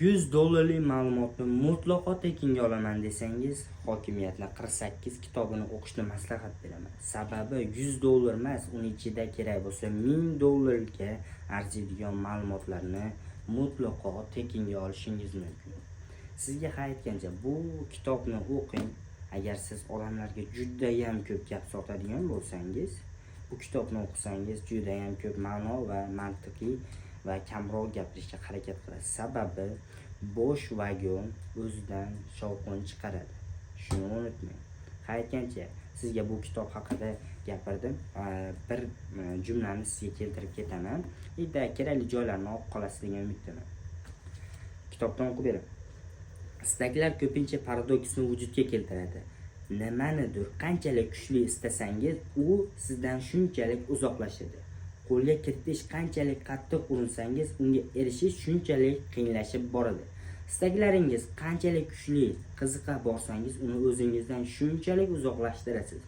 100 dollarlik ma'lumotni mutlaqo tekinga olaman desangiz, Hokimiyatni 48 kitobini o'qishni maslahat beraman. Sababi 100 dollar emas, uni ichida kerak bo'lsa 1000 dollarga arziydigan ma'lumotlarni mutlaqo tekinga olishingiz mumkin. Sizga ha aytgancha, bu kitobni o'qing. Agar siz odamlarga judayam ko'p gap sotadigan bo'lsangiz, bu kitobni o'qisangiz judayam ko'p ma'no va mantiqiy va kamroq gapirishga harakat qilasiz. Sababi bo'sh vagon o'zidan shovqin chiqaradi. Shuni unutmang. Ha aytgancha, sizga bu kitob haqida gapirdim. Bir jumlani sizga keltirib ketaman. Bitta kerakli joylarini olib qolasiz degan umiddaman. Kitobdan o'qib beraman. Istaklar ko'pincha paradoksni vujudga keltiradi. Nimanidir qanchalik kuchli istasangiz, u sizdan shunchalik uzoqlashadi. Qo'lga kiritish qanchalik qattiq urinsangiz, unga erishish shunchalik qiyinlashib boradi. Istaklaringiz qanchalik kuchli qiziqa borsangiz, uni o'zingizdan shunchalik uzoqlashtirasiz.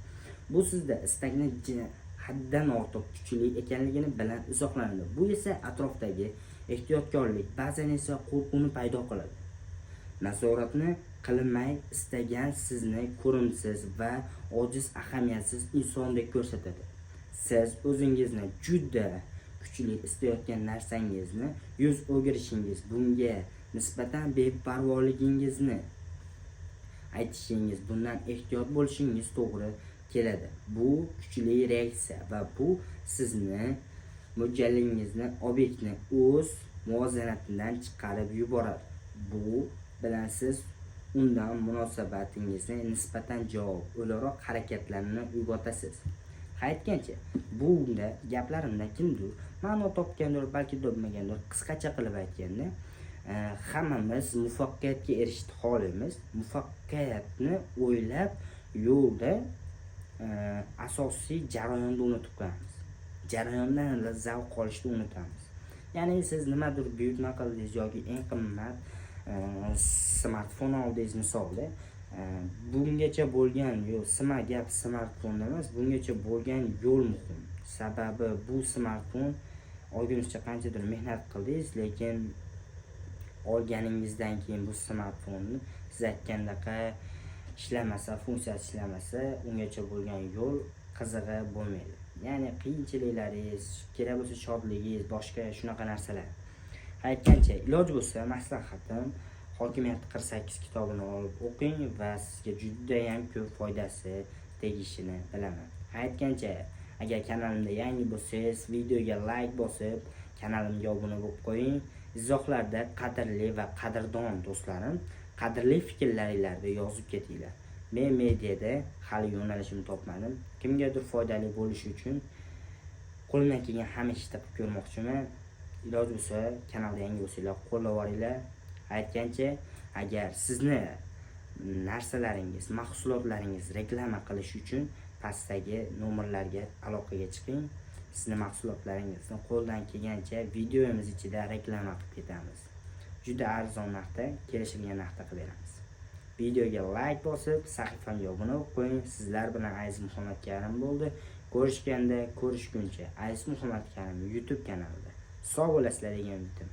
Bu sizda istakni haddan ortiq kuchli ekanligini bilan izohlanadi. Bu esa atrofdagi ehtiyotkorlik, ba'zan esa qo'rquvni paydo qiladi. Nazoratni qilinmay istagan sizni ko'rimsiz va ojiz, ahamiyatsiz insondek ko'rsatadi. Siz o'zingizni juda kuchli istayotgan narsangizni yuz o'girishingiz, bunga nisbatan beparvoligingizni aytishingiz, bundan ehtiyot bo'lishingiz to'g'ri keladi. Bu kuchli reaksiya va bu sizni mo'ljalingizni, obyektni o'z muvozanatidan chiqarib yuboradi. Bu bilan siz undan munosabatingizni nisbatan javob o'laroq harakatlarni uyg'otasiz. Aytgancha, bunda gaplarimdan kimdir ma'no topgandir, balki topmagandir. Qisqacha qilib aytganda, hammamiz muvaffaqiyatga erishishni xohlaymiz. Muvaffaqiyatni o'ylab yo'lda asosiy jarayonni unutib qo'yamiz. Jarayondan zavq olishni unutamiz. Ya'ni siz nimadir buyurtma qildingiz yoki eng qimmat smartfon oldingiz misolda. Bungacha bo'lgan yo'l, sima gap smartfonda emas, bungacha bo'lgan yo'l muhim. Sababi bu smartfon olgunizcha qanchadir mehnat qildingiz, lekin olganingizdan keyin bu smartfonni siz aytgandaqa ishlamasa, funksiyasi ishlamasa, ungacha bo'lgan yo'l qizig'i bo'lmaydi. Ya'ni qiyinchiliklaringiz, kerak bo'lsa shodligingiz, boshqa shunaqa narsalar. Aytgancha, iloji bo'lsa maslahatim, Hokimiyat 48 kitobini olib o'qing va sizga judayam ko'p foydasi tegishini bilaman. Aytgancha, agar kanalimda yangi bo'lsangiz, videoga like bosib, kanalimga obuna bo'lib qo'ying. Izohlarda, qadrli va qadrdon do'stlarim, qadrli fikrlaringlarni yozib ketinglar. Men mediada hali yo'nalishimni topmadim. Kimgadir foydali bo'lishi uchun qo'limdan kelgan hamma ishni qilib ko'rmoqchiman. Iloji bo'lsa, kanalda yangi bo'lsanglar, qo'llab yuboringlar. Aytgancha, agar sizni narsalaringiz, mahsulotlaringiz reklama qilish uchun pastdagi nomerlarga aloqaga chiqing. Sizni mahsulotlaringizni qo'ldan kelgancha videomiz ichida reklama qilib ketamiz. Juda arzon narxda, kelishilgan narxda qilib beramiz. Videoga like bosib, sahifamga obuna bo'lib qo'ying. Sizlar bilan Aziz Muhammad Karim bo'ldi. Ko'rishganda ko'rishguncha Aziz Muhammad Karim YouTube kanalida. Sog' bo'lasizlar degan umiddaman.